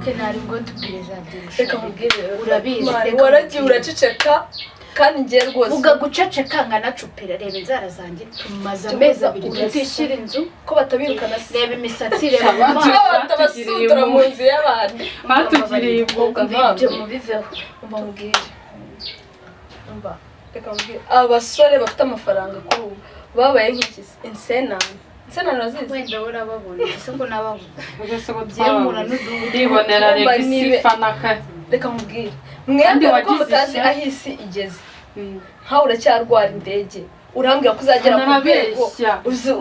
Okay, nari ngo tubwire za byinshi. Reka mubwire rero. Urabizi, Mani, reka waragiye mubwire. Uraceceka kandi ngiye rwose. Vuga guceceka nkanacupira. Reba inzara zanjye, tumaze Tumaze amezi 2 urasa. tutishyura inzu. Ko batabirukana se? Reba imisatsi, reba mu Ko maso. batabasutura mu nzu y'abandi? Batugiriye impuhwe. Umva, ibyo mubiveho. Umva mubwire, umva, reka mubwire, abasore bafite amafaranga kuri ubu babaye nk'iki? Insenane, insenane urazizi? Wenda urababona ese ko nababona? Uretse ko Byemura twababona. n'uduhu. Ndibonera Umva Alexis Fanaka. Reka mubwire, Kandi mwebwe ko wagize mutazi ishyari. aho isi igeze. Nkawe uracyarwara indege, urambwira ko uzagera ku rwego Anababeshya. Uzi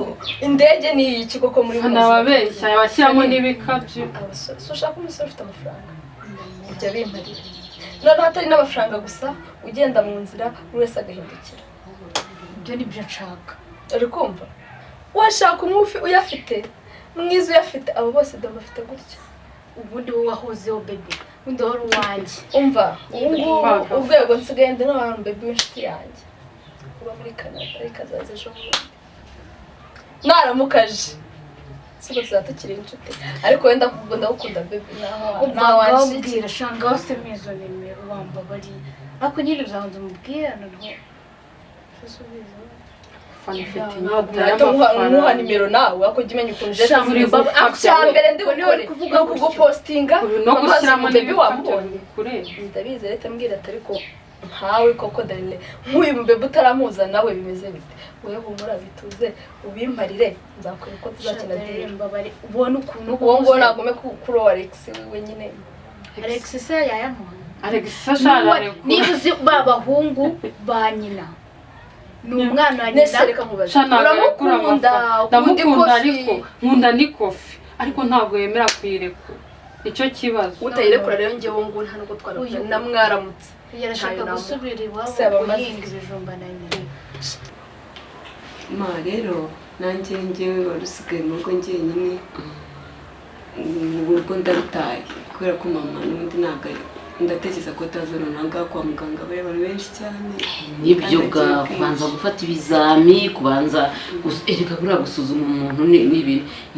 indege ni iki koko muri buno buzima? Anababeshya, abashyiramo n'ibikabyo. Abasore, si ushaka umusore ufite amafaranga, ibyo bimparira. Noneho atari n'amafaranga gusa, ugenda mu nzira buri wese agahindukira. Ibyo ni byo nshaka. Uri kumva, washaka umwufi uyafite, mwiza uyafite, abo bose dore bafite gutya. Ubundi wowe wahozeho bebe, ubundi wari uwanjye. Umva, ubu ngubu Paka. urwego nsigaye ndi n'abantu, bebe w'inshuti yanjye uba muri Canada, ariko azaza ejo bundi naramukaje, siko tuzaba tukiri inshuti, ariko wenda ndagukunda bebe, naho Umva, naho ngaho wanshyigikiye. mbwira shanga hose izo nimero wambabariye, ariko nyine uzabanza umubwira noneho usubize. Fana ifite inyota Nahita nkuha y'amafaranga. nimero nawe, ariko jya umenya ukuntu Shanga uje mbaba- icya mbere ndi Ngo niwe bukore uri kuvuga ni gutyo. ukugupostinga. No gushyiramo bebe n'ibikabyo wamubonye? Kure. Ndabizi, leta mbwira ati: "Ariko nkawe koko Darine, nk'uyu mubebe utaramuza nawe bimeze bite?" Wowe humura, bituze, ubimparire, nzakwereka uko tuzakina deal. Mbabare ubone ukuntu Uwo nguwo nagume kuri uwo Alex we nyine. Alex se yayamuha? Alex ashara. Niba uzi ba bahungu ba nyina, ni umwana wa Nese nyina. reka nkubaze, uramukunda? Ukunda Ndamukunda. ikofi? Ariko nkunda n'ikofi, ariko ntabwo yemera kuyirekura, nicyo kibazo. Utayirekura rero, njyewe nguwo nta nubwo twarakunda Uyu- na mwaramutse. Yarashaka Ntayo namuha. gusubira iwabo Se aba amaze- guhinga ibijumba na nyina. Ma rero nanjye njyewe wari usigaye mu rugo njyenyine, mu rugo ndarutaye kubera ko mama n'ubundi ntabwo ari, ndatekereza ko atazana ngaha kwa muganga, bari abantu benshi cyane. Nibyo. Kandi Bwa agiye kwinshi. Kubanza gufata ibizami, kubanza erega buriya gusuzuma umuntu ni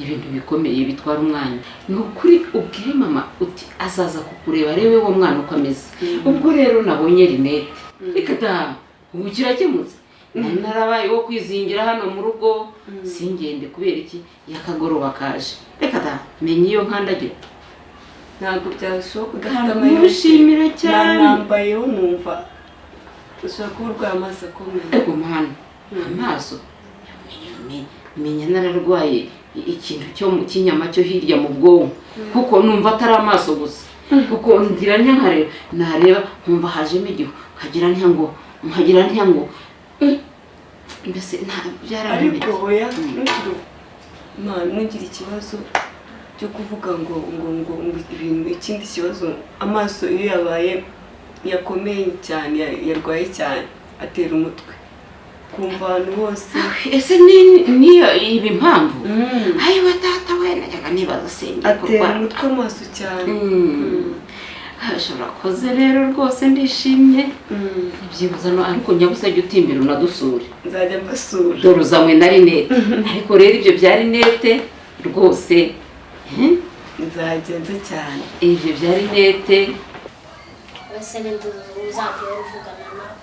ibintu bikomeye bitwara umwanya. Ni ukuri, ubwire mama uti azaza kukureba arebe uwo mwana uko ameze. Ubwo rero nabonye rinete, reka da, ubu kirakemutse. Nari narabaye wo kwizingira hano mu rugo singende kubera iki yakagoroba kaje. Reka da, menya iyo nkandagira. Ntabwo byashoboka udafite amahirwe. Mushimira cyane. Nambayeho numva ushobora kuba urwaye amaso akomeye. Ariko mana, amaso menya nararwaye ikintu cyo mu cy'inyama cyo hirya mu bwonko, kuko numva atari amaso gusa, kuko ngira ntya nkareba, nareba nkumva hajemo igihu, nkagira ntya ngo mbese nta Ariko byaramumereye. Oya, ntugire ma, ntugire ikibazo cyo kuvuga ngo ibintu. Ikindi kibazo, amaso iyo yabaye yakomeye cyane, yarwaye cyane, atera umutwe, kumva ahantu hose. Ese ni niyo iba impamvu? Ayiwe data we, najyaga nibaza singiye Atera kurwara. umutwe amaso cyane. Urakoze rero rwose, ndishimye. Byibuze no ariko nyabusa jya utimbira unadusure. Nzajya mbasura. Dore uzanywe na rinete, ariko rero ibyo bya rinete rwose, Nzajya nza cyane. Ibyo bya rinete. Wese ninde uzajya uvugana nawe?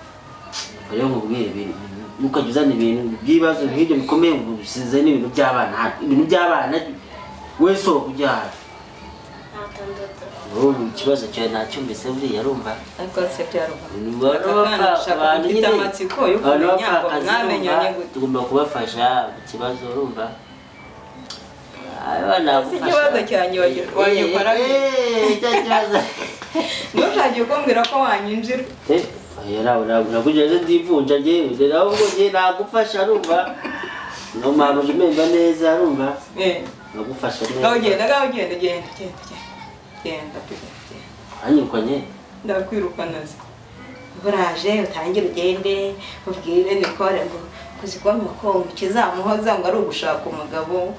Rero nkubwire, ibintu ntukajya uzana ibintu by'ibibazo nk'ibyo bikomeye ngo usize n'ibintu by'abana hano. Ibintu by'abana, we sohoka ujya hanze. Ntatandatu. Wowe ikibazo cyawe nacyumvise, buriya arumva. Ariko se byaruha Abantu Aka kana bapfa- abantu mfite nyine amatsiko yo abantu kumenya ngo b'abapfakazi, mwamenyanye urumva, gute? Tugomba kubafasha mu kibazo, urumva. Aba nagufasha. Si ikibazo cyanjye wagikora. Cya kibazo. Ntushake kumbwira ko wanyinjira. Eh, oya, nawe nakugira ngo ndivunja njyewe, ahubwo njye nagufasha, urumva. No mama uje umemba neza, urumva. Nagufasha neza. Ngaho genda, ngaho genda, genda, genda, genda, genda pe, genda. Anyirukanye? Ndakwirukana se? Buraje utangire ugende ubwire Nicole ngo kuzikomye ko ngo ikizamuhoza ngo ari ugushaka umugabo.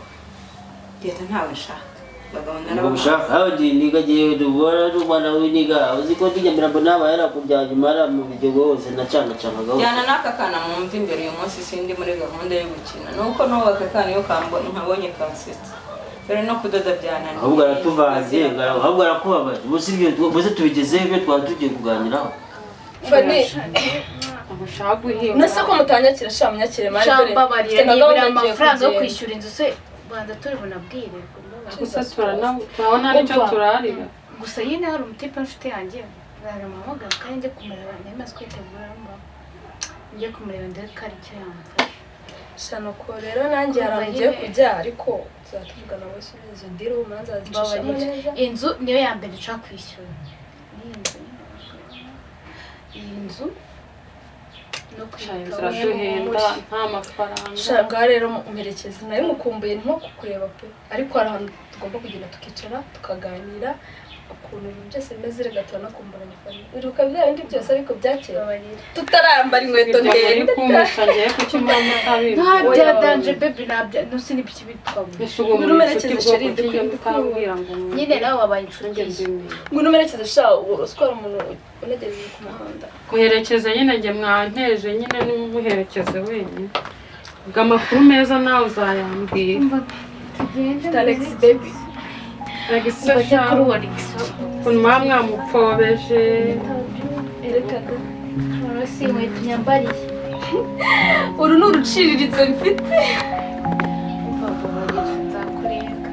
Genda, ntawe nshaka abagabo. Ngo Narabahaye. ushaka aho ndi niga jewe dubora n'umwana w'iniga, uzi ko ndi Nyamirambo nabaye yarakubyaye imara mu biryogo hose nacangacanga hose. Jyana n'aka kana mumva imbere. Uyu munsi sindi muri gahunda yo gukina, nuko n'ubu aka kana iyo kambona nkabonye kansetsa. Dore no kudoda byananiye. Ahubwo aratuvanze, ahubwo arakubabaje. Ubu si ibyo, ubu se tubigezeho ibyo twari tugiye kuganiraho. Fani, Ushaka guhinga. nase ko mutanyakira sha munyakire mani dore. Mbabarira Mfite na nibura gahunda ngiye amafaranga yo kugenda. kwishyura inzu se banza turi bunabwire. Gusa turabona nicyo Umva. turarira. Gusa nyine hari umutipe w'inshuti yanjye baramuhamagara kandi njye kumureba nari kwitegura mba njye kumureba ndebe ko ari icyo yamfasha. Sha nuko rero nanjye hari ahantu ngiye kujya ariko tuzatuvugana wese izo deal umanza azicishamo Mbabarira. neza. Inzu niyo ya mbere nshaka kwishyura. Ni inzu nyine. Iyi nzu no Sha, inzu kwitaho. iraduhenda nta mafaranga. Sha ngaho rero mperekeza nayo mukumbuye nko kukureba pe, ariko hari ahantu tugomba kugenda tukicara tukaganira ukuntu ibintu byose bimeze, reka turanakumburanye Fani, uribuka bya bindi byose ariko byakera tutarambara inkweto Ibyo muri ndende. kumpisha ngewe kuki mama utabizi? Nta bya danje baby, nta bya ntusi n'ibiki bitwabuye. Ese ubwo Ngwino muri inshuti umerekeze bwoko chérie, ki ndikwiye utambwira ngo Nyine nawe wabaye inshuti nanjye ye. mbimenye. Ngwino umerekeze sha, utwara umuntu unegereje ku muhanda. Muherekeze nyine, njye mwanteje nyine nimuherekeze wenyine. Ubwo amakuru meza nawe uzayambwira. Tugende. Alex baby. Alex Ufate sha, kuri uwo Alex. ukuntu muba mwamupfobeje. Reka da. Uru si inkweto nyambariye. Uru ni uruciriritse mfite. Umva mbabarira nzakureka.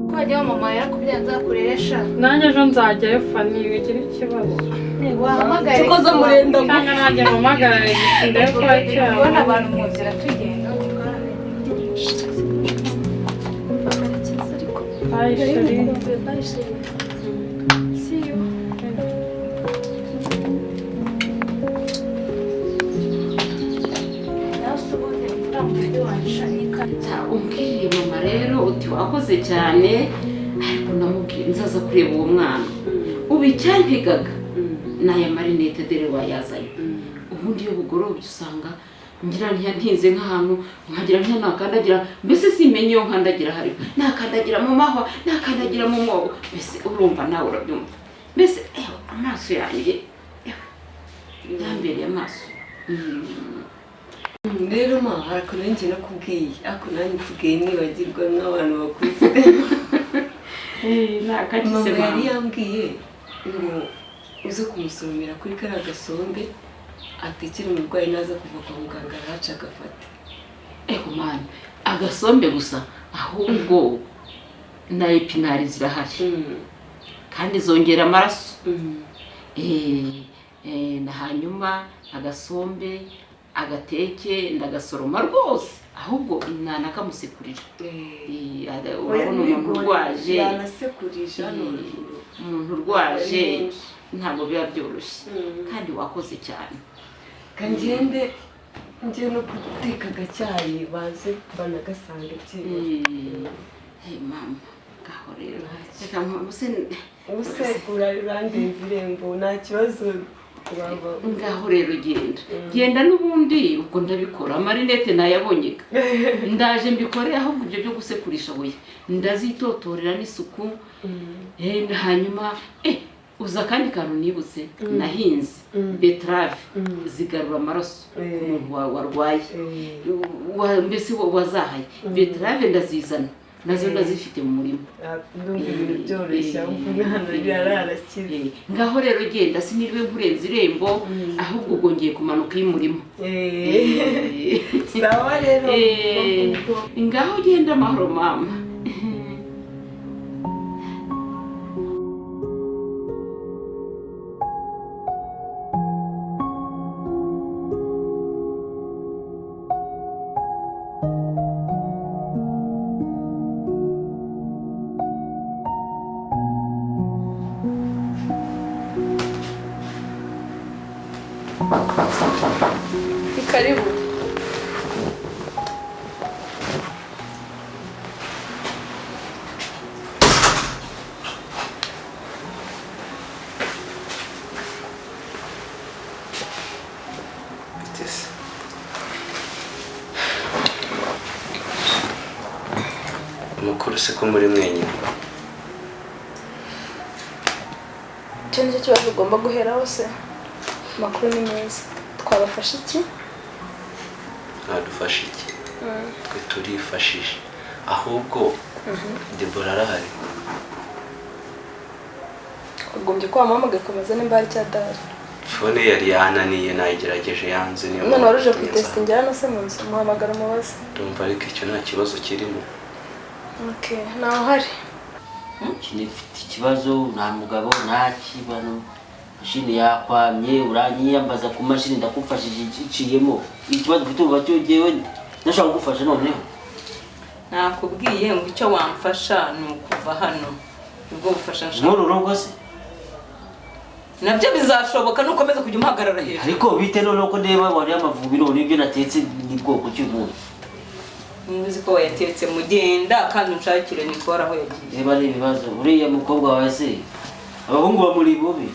Ko wajya mama yarakubyaye nzakureresha. Nanjye ejo nzajyayo Fani, wigira ikibazo. Wahamagare. Tukoze murenda Cyangwa nanjye mpamagare Alex ndebe ko Kubona yacyaba. abantu mu nzira tugenda twaramenye. Mperekeze ariko. Bye chérie. Mukumbuye, bye chérie. See you. Nawe se ubundi uriya mubiri wanshanika. Umbwiye mama rero uti wakoze cyane, ariko namubwiye nzaza kureba uwo mwana. Ubu icyantegaga n'aya marinete dore wayazanye. Ubundi iyo bugorobye usanga ngira ntinze nk'ahantu nkagira ntiya nakandagira, mbese simenye iyo nkandagira hariho nakandagira mu mahwa nakandagira mu mwobo, mbese urumva nawe urabyumva, mbese ewe amaso yanjye ewe yambereye amaso. Rero ma hari akantu nanjye nakubwiye ariko nanjye nsigaye nibagirwa nk'abantu bakuze. Nakagize. Mama yari Mama yambwiye ngo uze kumusoromera kuri kariya gasombe atekere umurwayi naza kuva kwa muganga arahaca agafata. Ego mani, agasombe gusa, ahubwo na epinari zirahari kandi zongera amaraso. Na hanyuma agasombe agateke ndagasoroma rwose, ahubwo nanakamusekurira. Urabona umuntu urwaje, yanasekurije hano. Umuntu urwaje ntabwo biba byoroshye, kandi wakoze cyane. Kangende njye no guteka agacyayi baze banagasange byibura. Hey mama, ngaho rero reka mpamuse. Ubuse urandenza irembo nta kibazo waba. Ngaho rero genda genda, n'ubundi ubwo ndabikora, amarinete nayabonyega ndaje mbikore. Ahubwo ibyo byo gusekurisha buye ndazitotorera n'isuku. Hanyuma uza akandi kantu nibutse, nahinze beterave zigarura amaraso ku muntu warwaye, mbese wazahaye. Beterave ndazizana nazo ndazifite mu murima. Ndumva ibintu byoroshye ahubwo umwana yarakize. Ngaho rero genda, siniriwe nkurenza irembo, ahubwo ubwo ngiye kumanuka y'umurima. Sawa rero. Ngaho genda amahoro mama. Ni karibu. Ese ko muri mwenyine? Icyo nicyo kibazo ugomba guheraho se. Amakuru ni meza. Twabafasha iki? Mwadufasha iki? Twe turifashije. Ahubwo Debora arahari. Ugombye ko wamuhamagaye ukamubaza nimba hari icyo adahari. Fone yari yananiye, nayigerageje yanze, niyo None wari uje mpamvu nza. kuyitesitingira hano se mu nzu, muhamagara umubaze. Ndumva ariko icyo nta kibazo kirimo. Okay, ntawe uhari. Mfite ikibazo, nta mugabo, nta kibano. Mashini yakwamye, uranyiyambaza ku mashini ndakufashije iciyemo. Ikibazo ufite ubu cyo jewe ndashaka kugufasha noneho. Nakubwiye ngo icyo wamfasha ni ukuva hano. Ubwo bufasha nshaka. Muri urugo se? Nabyo bizashoboka nukomeza kujya umuhagarara hejuru. Ariko bite noneho ko ndeba wari amavubi none ibyo natetse ni bwoko ki ubundi? Niba uzi ko wayatetse mugenda kandi unshakire Nicole aho yagiye. Reba ni ibibazo, uriya mukobwa wawe se abahungu bamuri bubi.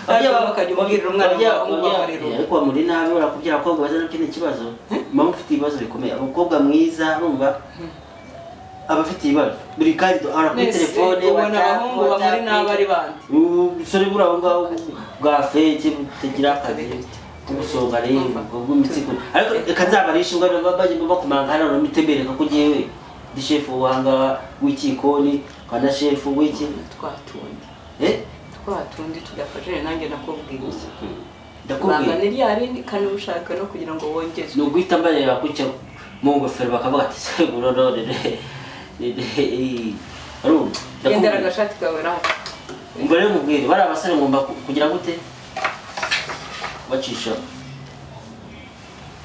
Bakajya ubabwirira umwana ngo abahungu bamuri rubi. Ariko bamuri nabi barakubwira abakobwa baza n'ikindi kibazo. Mama ufite ibibazo bikomeye, abakobwa mwiza urumva aba afite ibibazo. Buri kandi ara kuri telefone ubona abahungu bamuri nabi ari bande. Ubusore buri aho ngaho bwa feke butagira akazi. Ubusonga rero bw'imitsiko. Ariko reka nzabarisha ubwo bajye bakumanga hano no mitembereka ko jewe ndi chef wanga w'ikikoni kana chef w'iki twatundi. Twatundi tudafashije nanjye nakubwiye. Ndakubwiye. Banga ni ryari kandi ushaka no kugira ngo wongeze. No guhita mbareba kucya mu ngofero bakavuga ati se burorore. Arumva. Gendera agashati kawe raha. Umva rero mubwire bari abasore ngomba kugira gute? Bacisha.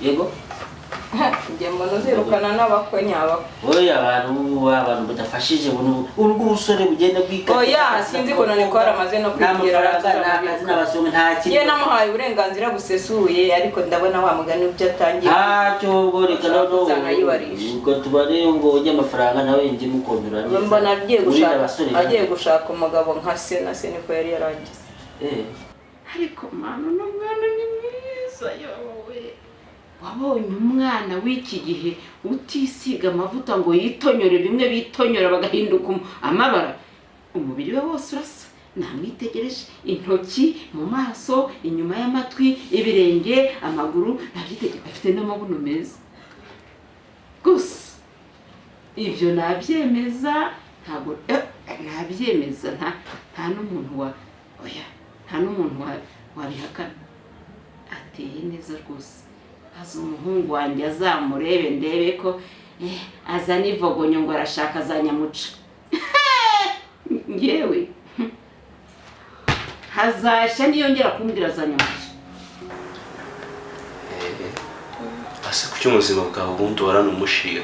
Yego? Njye mbona uzirukana n'abakwe nyabakwe. Oya abantu badafashije bunu urwo ubusore bugenda bwika. Oya sinzi ko none ko aramaze no kwigira akazi n'abasonga nta kintu. Ye namuhaye uburenganzira busesuye ariko ndabona wa mugani ibyo atangiye. Ntacyo ubwo reka no ubwo tubare ngo ujye amafaranga nawe njye mukondura neza. Mbona agiye gushaka umugabo nka se na se niko yari yarangize. Ariko mama n'umwana ni mwiza yowe. Wabonye umwana w'iki gihe utisiga amavuta ngo yitonyore bimwe bitonyora bagahinduka amabara, umubiri we wose urasa. Namwitegereje intoki, mu maso, inyuma y'amatwi, ibirenge, amaguru, nabyitegereje afite n'amabuno meza. Gusa ibyo nabyemeza ntabwo nabyemeza nta n'umuntu wa oya nta n'umuntu wabihakana. Ateye neza rwose. Aza umuhungu wanjye azamurebe ndebe ko azana ivogonyo ngo arashaka azanyamuca. Ngewe hazashya niyongera kumbwira azanyamuca. Ase kuki ubuzima bwawe ubundi uhorana umushiha?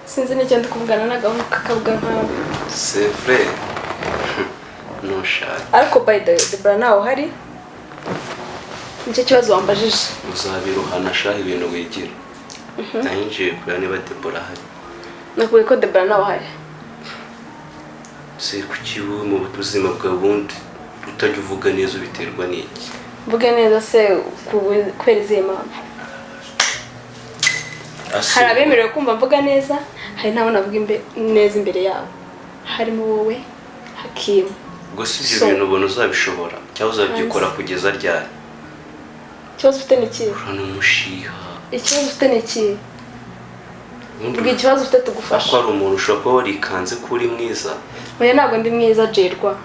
Sinzi n'icyo ndi kuvugana n'agahungu kakavuga nkawe. C'est vrai. Ntushake. Ariko by the way, Debora ntawe uhari. Nicyo kibazo wambajije. Uzabiruhana shaha ibintu wigira. Nayinjiye kureba niba Debora ahari. Nakubwiye ko Debora ntawe ahari. Se kuki wowe mu buzima bwawe ubundi utajya uvuga neza ubiterwa n'iki? Mvuge neza se kubera izihe mpamvu? Hari abemerewe kumva mvuga neza, hari n'abo navuga neza imbere yabo. Harimo wowe, Hakimu. Gusa ibyo bintu ubona uzabishobora cyangwa uzabyikora kugeza ryari? Ikibazo ufite ni ikihe? Urana umushiha. Ikibazo ufite ni ikihe? Vuga ikibazo ufite tugufasha. Ko ari umuntu ushobora kuba warikanze ko uri mwiza. Oya ntabwo ndi mwiza Jerwa.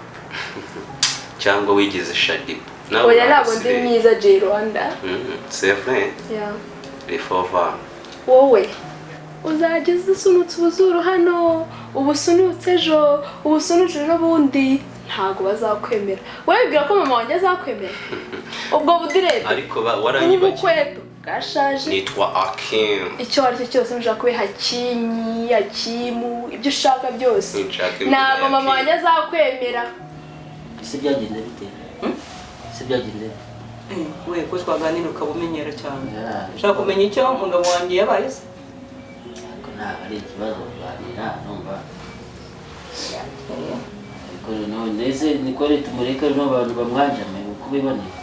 Cyangwa wigeze Shadibu. Oya ntabwo ndi mwiza J Rwanda. C'est vrai. Yeah. Rifova. Wowe uzageza usunutse ubuzuru hano, ubusunutse ejo, ubusunutse ejo bundi ntago bazakwemera. Urabibwira ko mama wanjye azakwemera? Ubwo budirede. Ariko waranyibagiwe. Bwashaje. Nitwa Akim. Icyo ari cyo cyose nshaka kube Hakinyi, Hakimu, ibyo ushaka byose. Ntabwo mama wanjye azakwemera. Ese byagenze bite? Ese byagenze we ko twaganira ukabumenyera cyane. Ushaka kumenya icyo umugabo wanjye yabaye se? Ariko ntabwo ari ikibazo kuganira numva. Ariko none ese Nicole tumureke no abantu bamwanjame uko biboneye.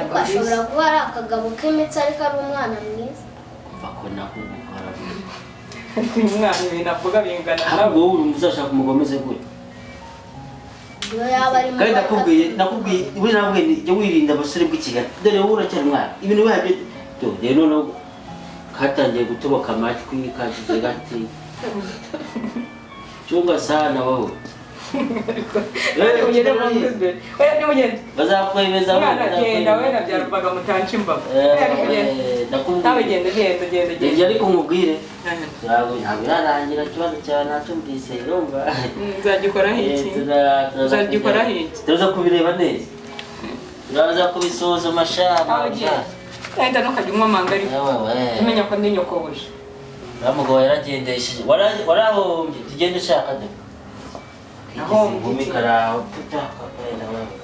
Ariko ashobora kuba ari akagabo k'imitsi ariko ari umwana mwiza. Umva ko nakugukora. Ariko uyu mwana ibintu avuga bingana nawe. Ahubwo wowe urumva uzashaka umugabo umeze gute? Iyo yaba ari Kandi nakubwiye buriya nakubwiye nti jya wirinda abasore bw'i Kigali. Dore wowe uracyari umwana. Ibintu bihabye rero noneho katangiye gutoboka amatwi kagize gati. Chunga sana wowe. Ugende mu nzu imbere. Oya nimugende. Bazakwemeza Umwana agenda we na byarubaga mutanca imbago. Oya nimugende. Ndakubwiye. Nawe genda genda genda Njye genda. ariko nkubwire ntabwo birarangira ikibazo cyawe nacyumvise urumva. Nzagikoraho iki? Uzagikoraho iki? Turaza kubireba neza. Turaza kubisuzuma sha. Nawe ugenda. Wenda ntukajya unywa amanga ariko. Umenya ko ndi nyokobuja. Uriya mugabo yaragendesheje. Warahombye tugende ushaka de. Nahombye Inkumi iki? karaho tutaka kwenda wewe.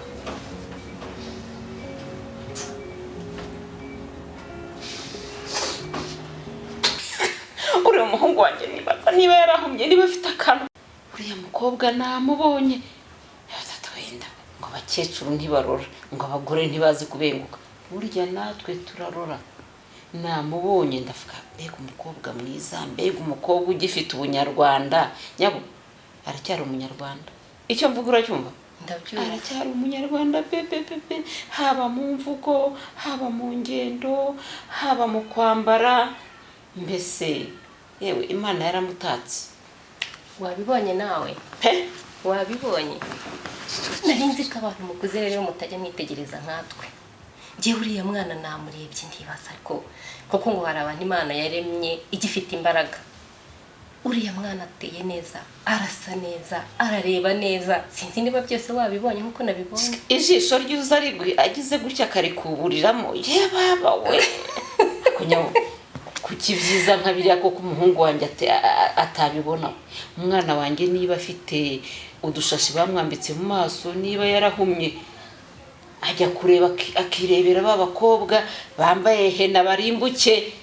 Uriya muhungu wanjye nibaza niba yarahumye niba afite akantu. Uriya mukobwa namubonye batatu wenda ngo abakecuru ntibarora ngo abagore ntibazi kubenguka, burya natwe turarora. Namubonye ndavuga mbega umukobwa mwiza, mbega umukobwa ugifite ubunyarwanda. Nyabo aracyari umunyarwanda, icyo mvuga uracyumva? Ndabyumva. Aracyari umunyarwanda pe pe pe pe, haba mu mvugo, haba mu ngendo, haba mu kwambara, mbese yewe Imana yaramutatse. Wabibonye nawe? Pe Wabibonye? Nari nzi ko abantu mukuze rero mutajya mwitegereza nkatwe. Njyewe uriya mwana namurebye ndibaza ariko kuko ngo hari abantu Imana yaremye igifite imbaraga. Uriya mwana ateye neza, arasa neza, arareba neza. Sinzi niba byose wabibonye nkuko nabibonye. Ijisho ryuza rigwi agize gutya karikuburiramo. Ye baba we. Kunyawo kuki byiza nka biriya koko umuhungu wanjye atabibona. Umwana wanjye niba afite udushashi bamwambitse mu maso, niba yarahumye ajya kureba akirebera ba bakobwa bambaye hena barimbuke.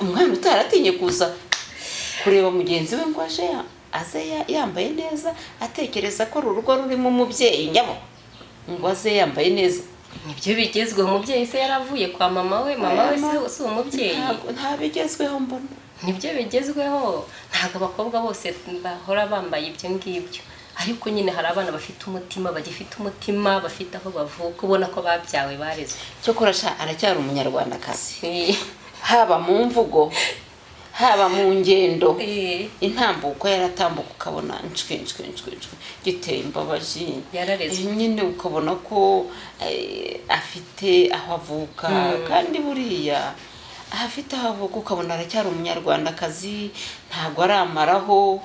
Umwana utaratinye kuza kureba mugenzi we ngo aje aze yambaye neza, atekereza ko urugo rurimo umubyeyi nyabo ngo aze yambaye neza. Nibyo bigezweho. Umubyeyi se yaravuye kwa mama we, mama we se umubyeyi. Nta bigezweho mbona. Nibyo bigezweho. Ntabwo abakobwa bose bahora bambaye ibyo ngibyo, ariko nyine hari abana bafite umutima, bagifite umutima, bafite aho bavuka, ubona ko babyawe barezwe. Cyokora sha aracyari umunyarwandakazi, haba mu mvugo, haba mu ngendo, intambuko yaratambuka ukabona nshwi nshwi nshwi nshwi giteye imbabazi. Yararezwe nyine ukabona ko afite aho avuka. Kandi buriya afite aho avuka ukabona aracyari umunyarwandakazi, ntabwo aramaraho.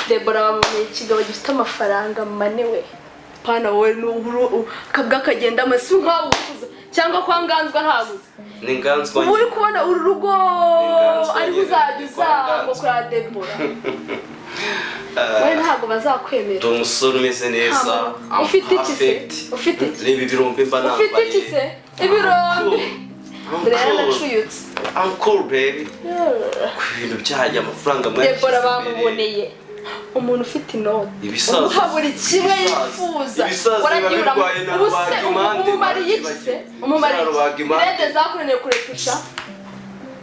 Debora bamuboneye ikigabo gifite amafaranga manewe. Pana wowe n'ubu kabwa kagenda amasi nkawe ukuze cyangwa kwa Nganzwa ntabuze. Ni Nganzwa. Ubu uri kubona uru rugo ari uzajya uza ngo kuri Debora. Wowe ntabwo bazakwemera. Ndi umusore umeze neza. Ufite iki se? Ufite iki? Reba ibirombe mba nambaye. Ufite iki se? Ibirombe. Rero nacuyutse. I'm cool baby. Ku bintu byajya amafaranga menshi. Debora bamuboneye umuntu ufite inoti, Ibisaza. umuha buri kimwe yifuza. Ibisaza biba birwaye na rubagimpande. Umumariye iki se? Umumariye iki? Birede zakunaniye kuretusha.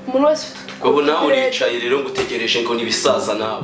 Umuntu wese ufite Ubu nawe uricaye rero ngo utegereje ngo ni ibisaza nawe.